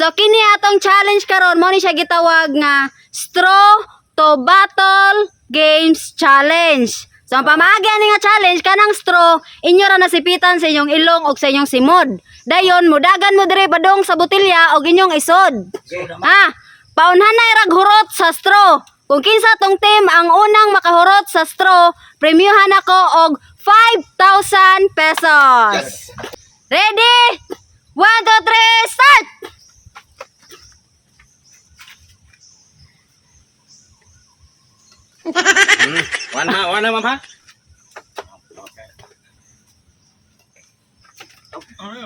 So kini atong challenge karon mo ni siya gitawag nga Straw to Battle Games Challenge. So ang pamaagi ani nga challenge kanang straw inyo ra nasipitan sa inyong ilong og sa inyong simod. Dayon mudagan mo diri padong sa botelya og inyong isod. Ha? Paunhan na rag hurot sa straw. Kung kinsa tong team ang unang makahurot sa straw, premyuhan ako og 5,000 pesos. Ready? 1, 2, 3, start! One ha, one na ma'am ha.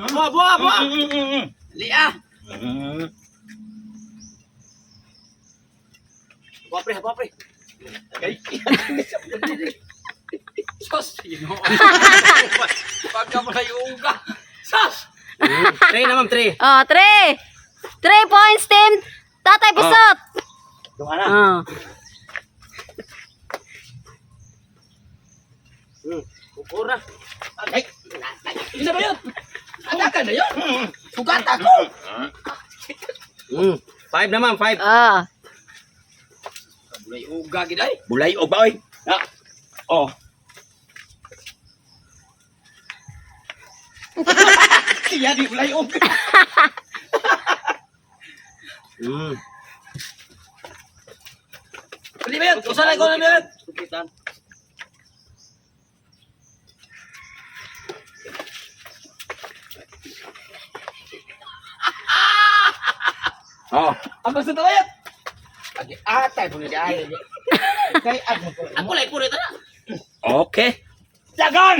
Buwa, buwa, buwa. Lia. Buwa pre, buwa pre. Sos, Ginoo. Pagka mo na yung uga. Sos! Three na ma'am, three. Oh, 3. 3 points team Tatay Pisot. Duha na. Oh. Kukura. Ay, isa ba yun? Adakan na yun? Sugat ako! Five na ma'am, five. Oh. Bulay uga gid ay. Bulay og ba oy? Na. Oh. Siya di bulay uga. Dali ba yun? Usa na ko na yun. Oh. Ang basta na yun. Agi atay po ni ay. Kay ako. Ako lay puro na. Okay. Dagan.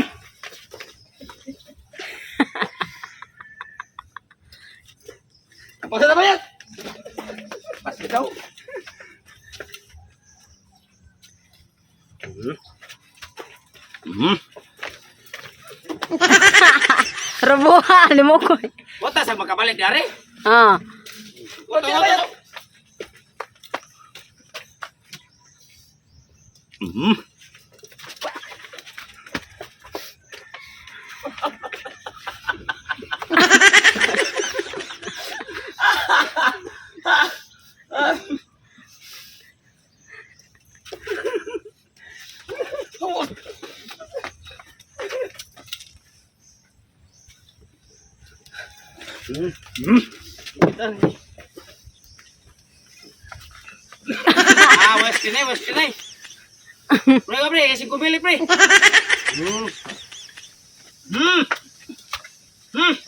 Ang basta na ba yun? Pas bitaw. Rubuha, limukoy. Wata sa makabalik dari. Oh. Wala ba yun? Ah, west kinay, west kinay. Pre, pre, kasi kumili pre.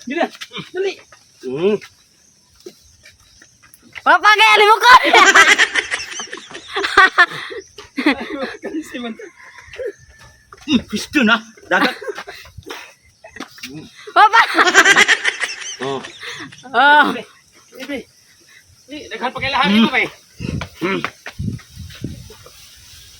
Gina. Dali. Papagay, limukoy. Kasi man. Pisto na. Dagat. Papa. Oh. Oh. Pre, pre. Pre, daghan pa kay lahat ito pre.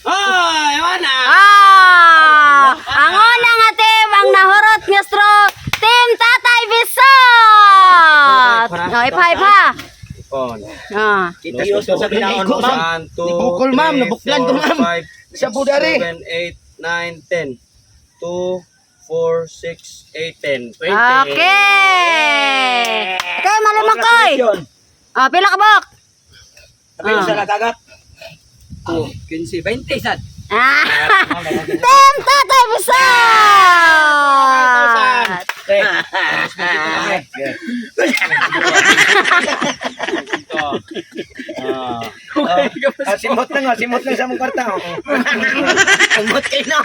Ay, wala. Ah! Ang una nga team ang nahurot nga straw, Team Tatay Bisot. Oh, ipa ipa. Ipon. Ah. Kita sa binaon mo, ma'am. 1, 2, Nibukol, ma'am. Nabuklan ko, ma'am. 5, Sa budari. 7, 8, 9, 10. 2, 4, 6, 8, 10. 20. Okay. Okay, malumakoy. Ah, pila ka bok? Sabi sa nakagat. Oh, 15, 20 sad. Ah. Team Tatay Bisot. Ah, simot lang, oh. Simot lang sa mong kwarta. Oh. Simot kayo na.